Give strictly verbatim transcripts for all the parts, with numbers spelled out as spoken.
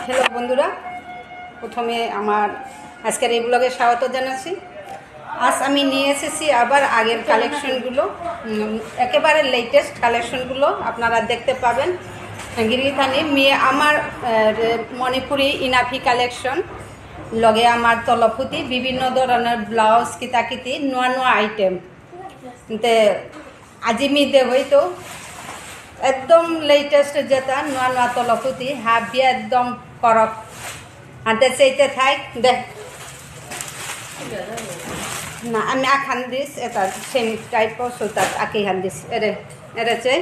হ্যালো বন্ধুরা, প্রথমে আমার আজকের এই ব্লগে স্বাগত জানাচ্ছি। আজ আমি নিয়ে এসেছি আবার আগের কালেকশনগুলো, উম, একেবারে লেটেস্ট কালেকশনগুলো আপনারা দেখতে পাবেন। গিরিথানি মি আমার, আহ, মণিপুরি ইনাফি কালেকশন, লগে আমার তলফুতি, বিভিন্ন ধরনের ব্লাউজ, কিতাকিতি, নোয়া নোয়া আইটেম। তে আজি মি দেবই তো একদম লেটেস্ট যেটা নোয়া নোয়া তলফুতি, হাবিয়া একদম করক। আনতে সেইতে থাই দে। না, আমি আখান দিস, এটা সেম টাইপ সুতাত আকি হান দিস। এরে, এরে চে,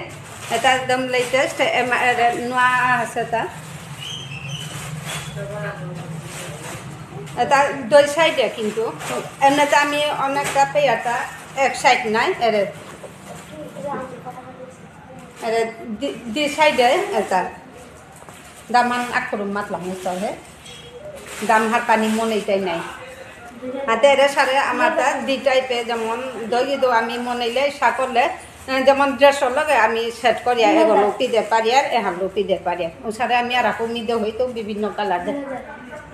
এটা একদম লেটেস্ট, এরে নোয়া আছে এটা। এটা দুই সাইডে কিন্তু, এমনিতে আমি অনেকটা পেয়ারটা এক সাইড নাই, এরে, এরে দি, দি সাইডে এটা। দামান আখরুম মাতলাম উত্তর হে। দাম হার পানি মনেইটাই নাই। হাতে এরে সারে আমার তা দি টাইপে যেমন দই দো আমি মনেইলে সাকলে, এ, যেমন ড্রেসর লগে আমি সেট করিয়া এগুলো পিদে পারি আর এহানলো পিদে পারি আর। ও সারে আমি আর আকো মিদে হইতো বিভিন্ন কালার দে।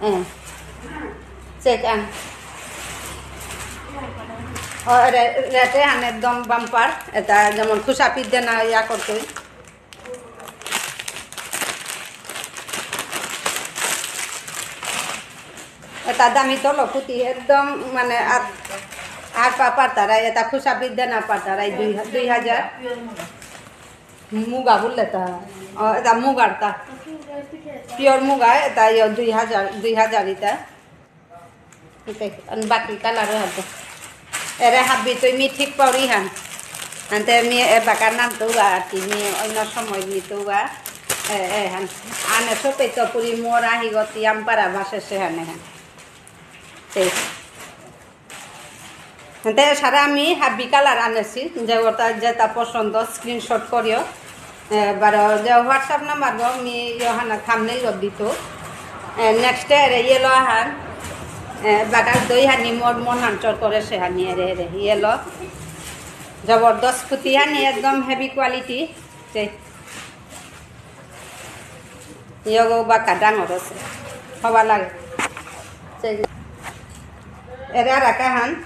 হ্যাঁ। চেক আন। ও, রে-, রেটে আন একদম বাম্পার। এটা যেমন খুশা পিদে না ইয়া করতে। এটা দামি তলফুতি, একদম মানে আর, আর পা পারতারাই, এটা খুশা পিদে না পারতারাই, দুই হা-, দুই হাজার। মুগা বললে তা, ও, এটা মুগার তা। পিওর মুগা, এটা ইয়ে দুই হাজার, দুই হাজার এটা। এতে, আন বাকি কালার হতো। এরে হাবি তুই মি ঠিক পাউরি হান। আনতে মি এ বাকার নাম তো উগা, আর কি মি অন্য সময় মি তো উগা। এ, এ, হান। আনে সপে তো পুরি মোর আহি গতি আম পারা বাসে সে হানে হান। তে। তে সারা আমি হাবি কালার আনেছি, যে ওটা যেটা পছন্দ স্ক্রিনশট করিও। এ, বারো যে WhatsApp নাম্বার গো মি ইয়োহানা থামনেইল গো দিত। এ, নেক্সট এরে ইয়েলো আহান। এ, বাগাস দই হানি মোর মন হান চর করে সে হানি এরে এরে ইয়েলো। জবরদস্ত ফুতি হানি একদম হেভি কোয়ালিটি। তে। ইয়োগো বাকা ডাঙর আছে। হবা লাগে। সে এরে আর একা হান।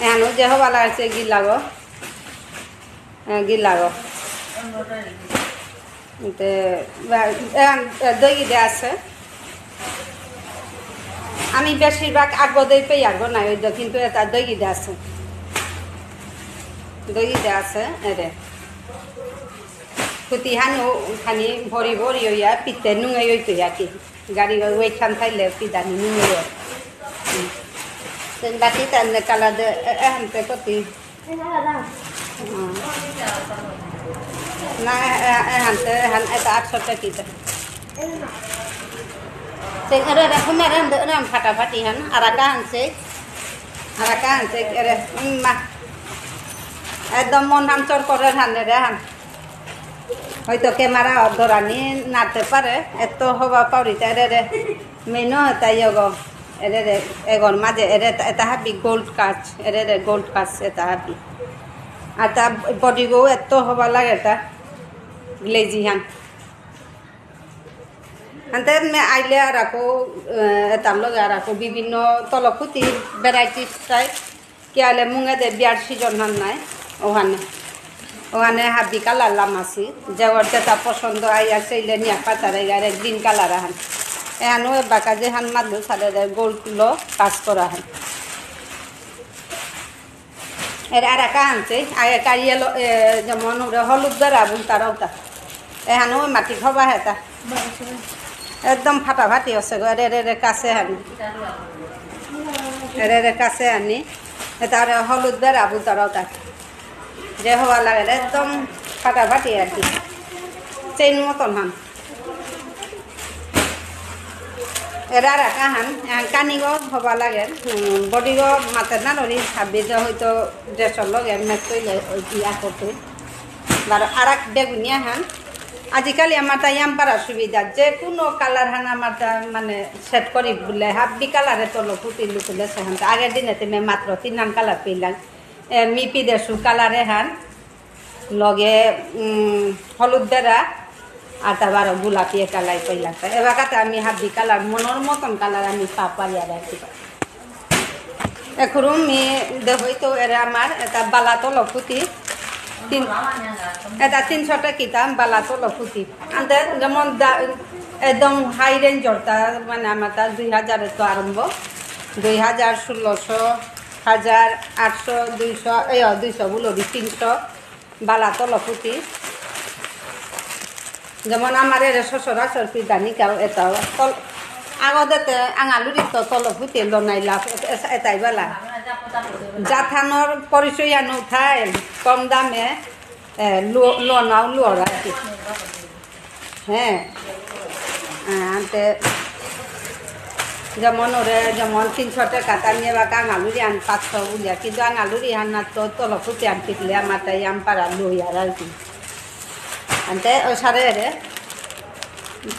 এহানো যে হবা লাগে সে গিলাগো। এ, গিলাগো। তে, বা, এহান, এ, দই গিদে আছে। আমি বেশিরভাগ আগো দই পেয়ে আগো নাই, ওই যে কিন্তু এটা দই গিদে আছে। দই গিদে আছে, এরে। ফুতি হানো খানি ভরি ভরি হইয়া পিতে নুঙে হইতে আর কি। গাড়ি ওই খান খাইলে পিদানি নুঙে হয়। হুম। তেন বাকি তান কালা দে, এ, এ, হানতে কতি। হুম। না, এ, এ, এ, হানতে, হান, এটা আটশো টাকা কিতা। তেন এরে, এরে, হুম, এরে, এরে, এরে, ফাটাফাটি হান, আর আকা হানসে। আর আকা হানসে, এরে, উম, মা। একদম মন হান চর করে হান, এরে, হান। হয়তো ক্যামেরা ধরানি নাড়তে পারে, এত হবা পাউরিতা এরে রে। মেনো তাই এগো, এরে রে, এগোর মাঝে এরে তা-, এটা হাবি গোল্ড কাজ, এরে রে গোল্ড কাজ এটা হাবি। আর তা বডিগো এত হবা লাগে এটা গ্লেজি হান। আনতে মে আইলে আর আকো, এ, এটার লগে আর আকো বিভিন্ন তলকুতি ভ্যারাইটিস টাইপ। কিয়ালে মুঙেদে বিয়ার সিজন হান নাই, ওহানে। ওহানে হাবি কালার লামাসি। যে ওর যেটা পছন্দ আইয়া সেইলে নিয়া পাতারে গারে গ্রিন কালার আহান। এহানো এবাকা যেহান মাদু সাদে দে গোল্ড লো কাজ করা হান। এর আর একা আনছে, আর একা ইয়েলো, এ, যেমন ওরে হলুদ বেড়া বুলতারা ওটা। এহানো মাটি খাবা হেতা। একদম ফাটাফাটি আছে গো, এরে, এরে, এরে কাছে হানি। এরে, এরে কাছে হানি। এটা ওরে হলুদ বেড়া বুলতারা ওটা। যে হবা লাগে, একদম ফাটাফাটি আর কি। চেইন মতন হান। এরা রাখা হান, আহ, কানিগো হবা লাগে, উম, বডিগো মাতে না নরি, হাবি যে হয়তো ড্রেসর লগে ম্যাচ করলে ওই কি আকরতে। বারো আরাক বেগুনিয়া হান। আজিকালি আমার তা ইয়াম পারা সুবিধা, যে কোনো কালার হান আমার তা মানে সেট করি বুলে, হাবি কালারে তলো ফুটি লুকুলে সে হান। আগের দিনে তুমি মাত্র তিনহান কালার পেলাম। এ, মি পিদেসু কালারে হান। লগে, উম, হলুদ বেড়া, আর তা বারো গোলাপি কালার কইলা। এবাকাতে আমি হাবি কালার, মনর মতন কালার আমি পা পারিয়ার আর কি। এখন আমি দেহই তো এরে আমার এটা বালা তলফুতি। তিন, এটা তিনশো টাকা কিতা বালা তলফুতি। আনতে যেমন দা-, একদম হাই রেঞ্জর তা, মানে আমার তা দুই হাজার তো আরম্ভ। দুই হাজার, ষোলোশো, হাজার, আটশো, দুইশো, এই দুইশো বলো দি, তিনশো। বালা তলফুতি। যেমন আমার এরে সচরাচর পিদানি কাল এটাও তল-, আগদেতে আঙালুরি তো তলফুতি লনাইলা এ-, এ-, এটাই বালা। জাতহানর পরিচয় আনো উঠাই কম দামে, এ, লো-, লনাও লোর আর কি। হ্যাঁ। আহ, আনতে যেমন ওরে যেমন তিনশো টাকা তা নিয়ে বা আঙালুরি আন পাঁচশো বুলিয়া, কিন্তু আঙালুরি আন না তো তলফুতি আন পিকলে আমার তাই আম পারা লই আর আর কি। আনতে ওই সারে রে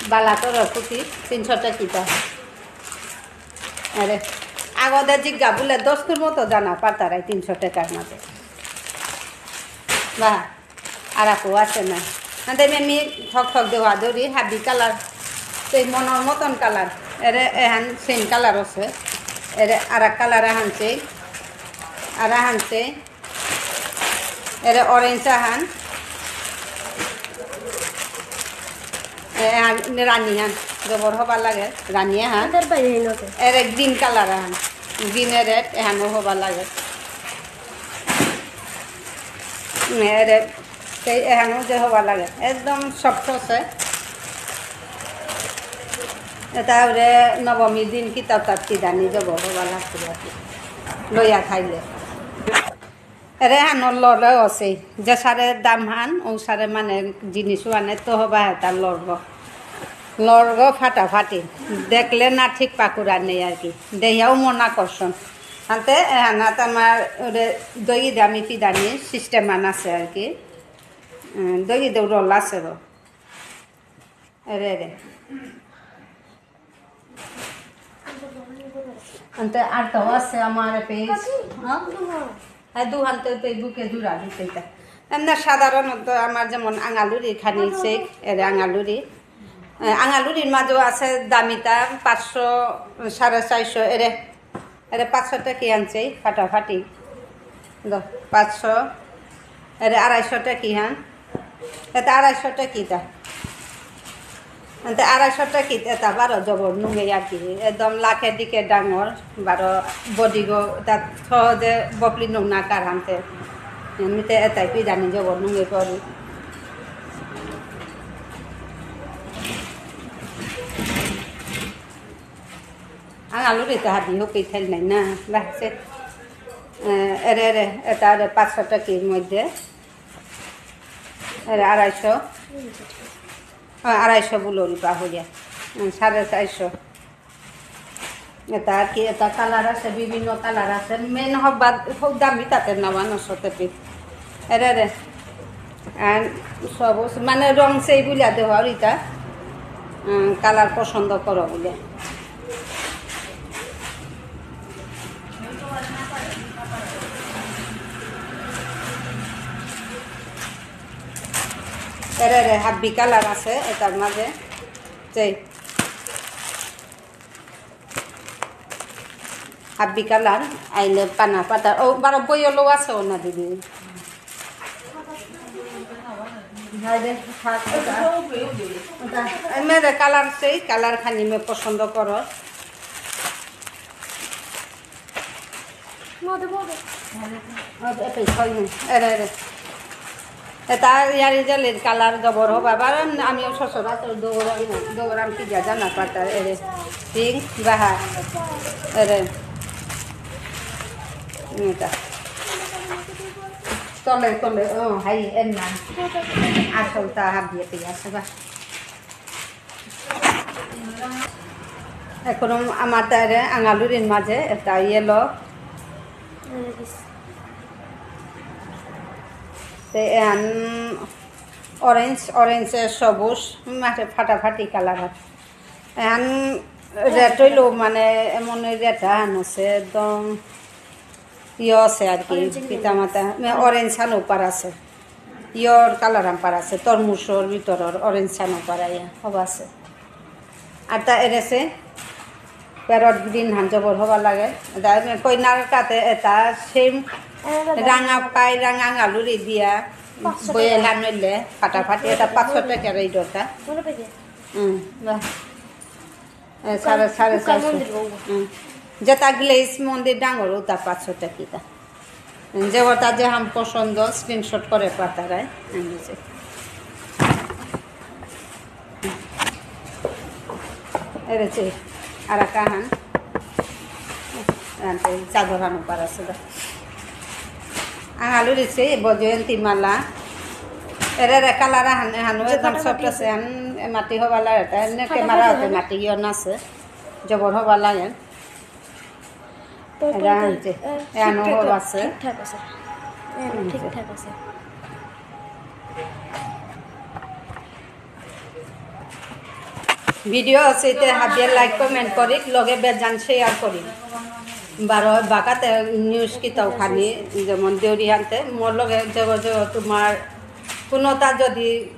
বালা তলফুতি তিনশো টাকা কিতা। আরে, আগদে জিজ্ঞা বলে দশটার মতো জানা পারতারাই তিনশো টাকার মাঝে। বাহ, আর আকো আছে না। আনতে আমি ঠক ঠক দেওয়া দৌড়ি, হাবি কালার, সেই মনর মতন কালার। এরে এহান সেম কালার আছে। এরে আর এক কালার আহান সেই, আর আহান সেই। এরে অরেঞ্জ আহান। এ আহান রানী হান। জবর হবা লাগে। রানী আহান। এটার বাইরে হইল তো। এরে green colour Ahan. Green a red এহানও হবা লাগে। এরে সেই এহানও যে হবা লাগে। একদম সফট আছে। এটা ওরে নবমী দিন কিতা তাত কিদানি জবর হবা লাগছিল আর কি। লইয়া খাইলে। এরে হানর লরে আছে, যে সারে দাম হান, ও সারে মানে জিনিস আনে তো হবা হেতা লরগ। লরগ ফাটাফাটি। দেখলে না ঠিক পাকুরা নেই আর কি। দেহিয়াও মন আকর্ষণ। হাতে এহানাত আমার ওরে দই দামি পিদানি সিস্টেম আন আছে আর কি। উম, দই দেউ রোল আছে রো। এরে, এরে। আনতে আর তো আছে আমার পেজ। হ্যাঁ? হ্যাঁ, দুহানতে তো এই বুকে জুড়া দিতে এটা। এমনি সাধারণত আমার যেমন আঙালুরি খানি চেক, এরে আঙালুরি। এ, আঙালুরির মাঝেও আছে দামিতা পাঁচশো, সাড়ে চারশো, এরে। এরে পাঁচশো টাকা আনছে, ফাটাফাটি। দ-, পাঁচশো, এরে আড়াইশো টাকা হান। এটা আড়াইশো টাকা এটা। এতে আড়াইশো টাকা এটা বারো জবর নুঙে আর কি। একদম লাখের দিকে ডাঙর, বারো বডিগো, এটা সহজে বকলি নুং না কার হানতে। এমনিতে এটাই পিদানি জবর নুঙে করি। আঙালুরি তো হাবি হপি থাইল নাই না, লাগছে। এ, এরে, এরে, এটা এরে পাঁচশো টাকার মধ্যে। এরে আড়াইশো। হ্যাঁ, আড়াইশো বুলুরি পাহুরিয়া। হুম, সাড়ে চারশো। এটা আর কি, এটা কালার আছে, বিভিন্ন কালার আছে। মেন হবা, খুব দামি তাতে নেওয়া নশো টাকা। এরে, এরে। আর সবুজ, মানে রং সেই বুলিয়া দেওয়া আর এটা। উম, কালার পছন্দ করো বুলে। এরে, এরে, হাবি কালার আছে এটার মাঝে। সেই। হাবি কালার, আইলে পানা পাতা। ও, বারো বই হলো আছে ও না দিদি। হাই রে, থাক, এটা। এটা, এই মেয়েদের কালার সেই, কালার খানি মে পছন্দ করো। মধু, মধু। আর এটাই ছয় নং। এরে, এরে। এটা ইয়ারি জেলের কালার জবর হবা। বারো আমিও সচরাচর দৌড়াম, দৌড়াম কি যা জানা পাতা। এরে। পিঙ্ক, বাহা। এরে। এটা। তলে, তলে। ও, হাই, এর না। আসল তা হাত দিয়ে পেয়ে আসে, বাহ। এখন আমার তারে আঙালুরির মাঝে একটা ইয়েলো, তে এহান অরেঞ্জ, অরেঞ্জ এ সবুজ, মাঝে ফাটাফাটি কালার। এহান রেড হইলেও মানে এমন রেড আহান আছে, একদম ইয়ে আছে আর কি, অরেঞ্জ পিতা মাতা, অরেঞ্জ হান উপর আছে। ইয়র কালার আম পারা আছে, তরমুজর ভিতরর orange আনো পারা ইয়া, হবা আছে। আর তা এর আছে, parrot green হান জবর হবা লাগে। তা কইনার কাতে এটা same রাঙা পাই, রাঙা আঙালুরি দিয়া, বয়ে লানইলে, ফাটাফাটি এটা পাঁচশো টাকা rate ওটা। হুম, বাহ। এ, সাড়ে, সাড়ে চারশো। হুম। যেটা glaze মন্দির ডাঙর, ওটা পাঁচশো টাকা কিতা। যে ওটা যে হাম পছন্দ, screenshot করে পাঠারায়। আমি যে। এর আছে, আর কাহান। আনতে চাদর হানো পারা আছে দা। আঙালু দিছে, বজয়ন্তী মালা। এরে রে কালার হান, হানো একদম soft আছে, হান এ মাটি হবা লাগে, তা এমনি ক্যামেরা হতে মাটি ইয়ে না আছে, জবর হবা লাগে। এরা আনছে, এ আনো হবা আছে। ঠিকঠাক আছে। এ আনো ঠিকঠাক আছে। ভিডিও আছে, এতে হাবিয়ে like, comment করি, লগে বেজান share করি। বারো বাকাতে news কিতাও খানি, যেমন দেউরি আনতে, মোর লগে যে, যে তোমার কোনোটা যদি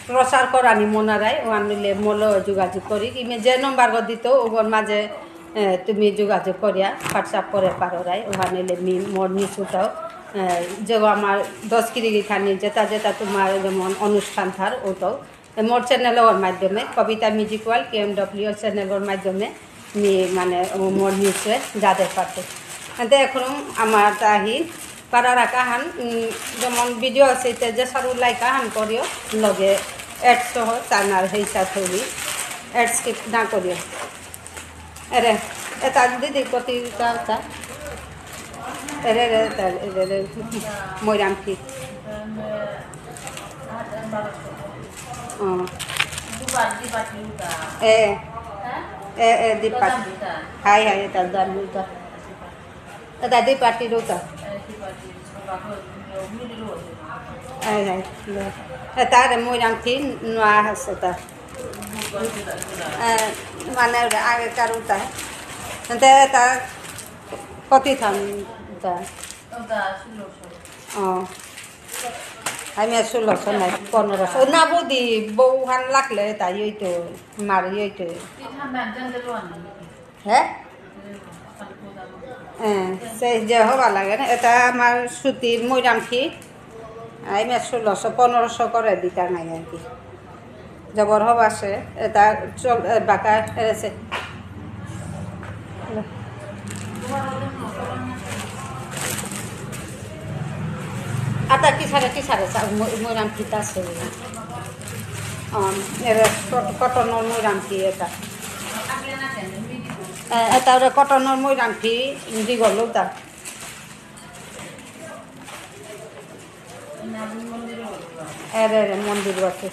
প্রচার করানি মনারাই, ওহান নিলে মোলো যোগাযোগ করি। ইমে যে নম্বর গো দিত, ওগর মাঝে, এ, তুমি যোগাযোগ করিয়া WhatsApp করে পারো রাই, ওহান নিলে মি, মোর নিচুটাও, এ, যে আমার দশ কিরি খানি যেটা যেটা তোমার যেমন অনুষ্ঠান থার, ওটাও মোর channel ওর মাধ্যমে, কবিতা Music World, K M W channel ওর মাধ্যমে মি মানে ও মোর নিউজে যাদের পারতে। এতে এখন আমার তাহি পারা রাখা হান, উম, যেমন ভিডিও আছে, এতে যে সারু like হান করিও, লগে ads সহ চানার হেইসা থবি, ads skip না করিও। এরে, এটা দিদি কতি তা, তা? এরে, রে, তা, এরে, রে, মৈরাম কি? ও। এ, এ, এ, দীপাত। হাই, হাই, এটা দাম দুটা। এটা দীপাতি দুটা। হাই, হাই, লো। এটা রে মৈরাম কি? নোয়া আছে তা। এ, মানে ওটা আগেকার উতা। এতে এটা কতি থান উতা? ও। আমি আর ষোলোশো নাই, পনেরোশো। না বৌদি, বৌহান লাগলে তাই ওই তো, মারি ওই তো। হ্যাঁ? হ্যাঁ, সেই যে হবা লাগে না, এটা আমার সুতির মৈরামখি। আমি আর ষোলোশো, পনেরোশো করে দিতাম নাই আর কি। জবর হবা আছে, এটা চল, এ, বাঁকা এসে। আতা কি সারে, কি সারে, চা-, ম-, মৈরামখিতা আছে। আম, এরে কট-, কটনর মৈরামখি এটা। এ, এটা ওরে কটনর মৈরামখি, দি গলো তা। এরে, এরে, মন্দির আছে।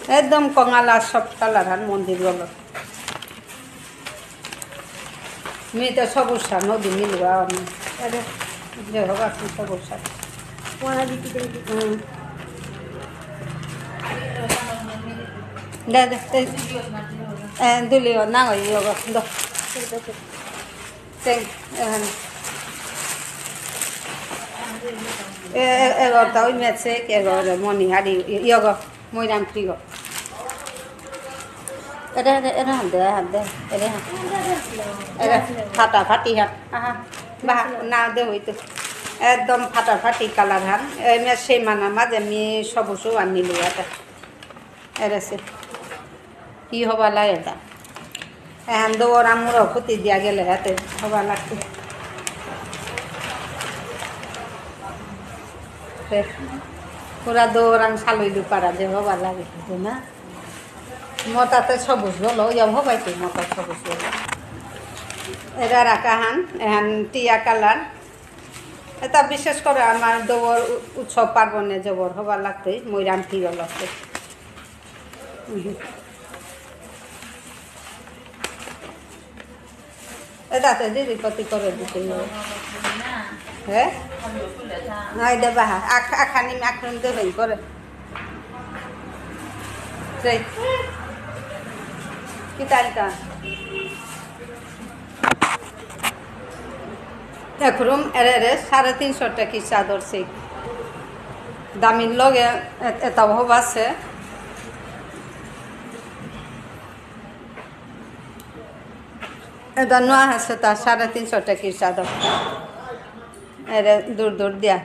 একদম কঙালা সব কালার আর মন্দির গুলো। মি তো সবুজ সার, নদী মিলবা আমি। এরে, যে হোক, আপনি সবুজ সার। হুম। দে, দে, দে। এ, দুলিও, না, ওই, ইয়ে, দো। Thank, এহান। এ, এ, এগরতা ওই মেসে, এগর মণিহারি, ইয়গ, মৈরাম ফ্রিগ। এরে, এরে, এরে হান দে, হান দে, এরে হান। এরে ফাটাফাটি হান। আহা, বাহ, না দে হইতো। একদম ফাটাফাটি কালার হান। এ, মে সেই মানা মাঝে মি সবুজ আনিলু এটা। এরে সে। কি হবা লাগে এটা? এহান দৌড় আমুর ফুটি দিয়া গেলে হাতে হবা লাগতো। তে, পুরা দৌড় আম সালই দুপারা যে হবা লাগে কিন্তু না। মতাতে সবুজ বলো, ইয়াম হবাই তুই মতা সবুজ বলো। এরা রাখাহান, এহান টিয়া কালার। এটা বিশেষ করে আমার দৌড় উ-, উৎসব পার্বণে জবর হবা লাগতোই, মৈরাম ফিরল আছে। হুম। এটাতে দিদি কতি করে দিতে হবে? হ্যাঁ? না, এটা বাহা। আখ-, আখানি মাখন দেবেন করে। সেই। কি তারিখ? এখরুম এরে এরে সাড়ে তিনশো টাকি চাদর সেই। দামির লগে এ-, এটাও হবা আছে। এটা নোয়া আছে তা সাড়ে তিনশো টাকির চাদর। এরে দূর দূর দিয়া।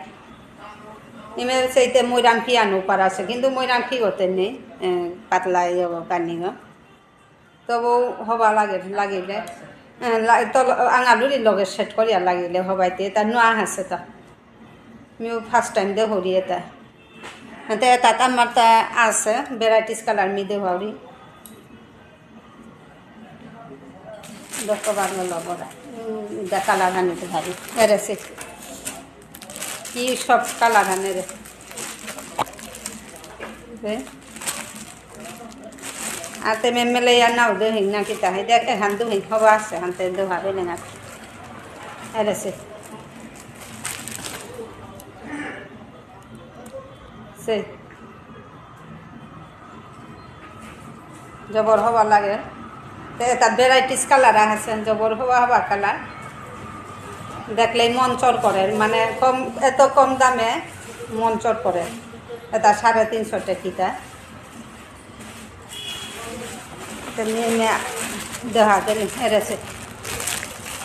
ইমে সেইতে মৈরাম ফিয়ানো পার আছে, কিন্তু মৈরাম ফি হতে নেই, এ, পাতলা ইয়ে কানিও। তবু হবা লাগে, লাগিলে, এ, লা-, তল-, আঙালুরি লগে সেট করিয়া লাগিলে হবাইতে, এটা নোয়া আছে তা। মিও ফার্স্ট টাইম দেহরি এটা। এতে এটা আমার তা আছে, ভ্যারাইটিস কালার মি দেহরি। দশ বারো লবরা। উম, এটা কালার আনিতে পারি। এরে সে। কি সব কালার আনে রে। দে। আতে মেমেলে ইয়া নাও দে হিং না কিতা। হে দেখ, এহান দু হিং হবা আছে, হানতে দু হাবে নেঙা। এরে সে। সে। জবর হবা লাগে। তে এটা ভ্যারাইটিস কালার আছে, জবর হবা হবা কালার। দেখলেই মন চর করে, মানে কম, এত কম দামে মন চর করে। এটা সাড়ে তিনশো টাকিটা। তে নিয়ে নিয়ে দেখা গেল, এরেছে।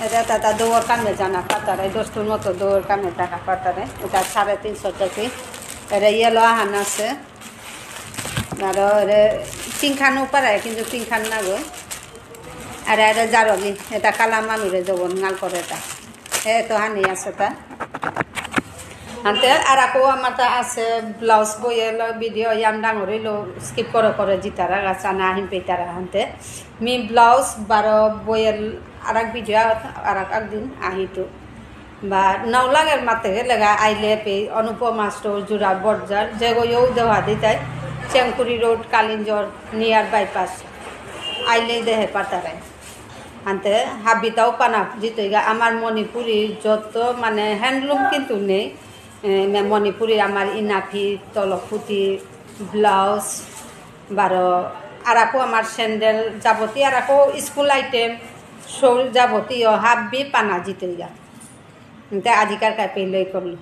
এটা, এটা, এটা দৌড় কামে জানা পাতারে, দশটার মতো দৌড় কামে জানা পাতারে। এটা সাড়ে তিনশো টাকি। এটা ইয়েলো আহান আছে। আর ওরে তিনখান উপারে, কিন্তু তিনখান না গো। আর এটা জারলি, এটা কালা মানুরে জবন নাল করে এটা। এ তো হানি আছে তা। আনতে আর আকো আমার তা আছে ব্লাউজ বইয়ের ভিডিও ইয়াম ডাঙরিলো স্কিপ করে করে জিতারা গাছা না হিম পেতারা আনতে। মি ব্লাউজ বারো বইয়ের আর এক ভিডিও আর এক একদিন আহিতো। বা নওলাগের মাতে গেলেগা আইলে পে অনুপমা স্টোর জুরা বর্জার যেগো ইউ দেওয়া দিতাই চেংকুরি রোড কালিঞ্জর নিয়ার বাইপাস আইলে দেহে পাতারাই। আনতে হাবিতাও পানা জিতইগা আমার মণিপুরি যত মানে হ্যান্ডলুম কিন্তু নেই। এ, মে-, মণিপুরি আমার ইনাফি, তলফুতি, ব্লাউজ, বারো আর আকো আমার স্যান্ডেল যাবতীয় আর আকো স্কুল আইটেম, শোল যাবতীয় হাবি পানা জিতইগা। এতে আজিকার কাপে লই করলো।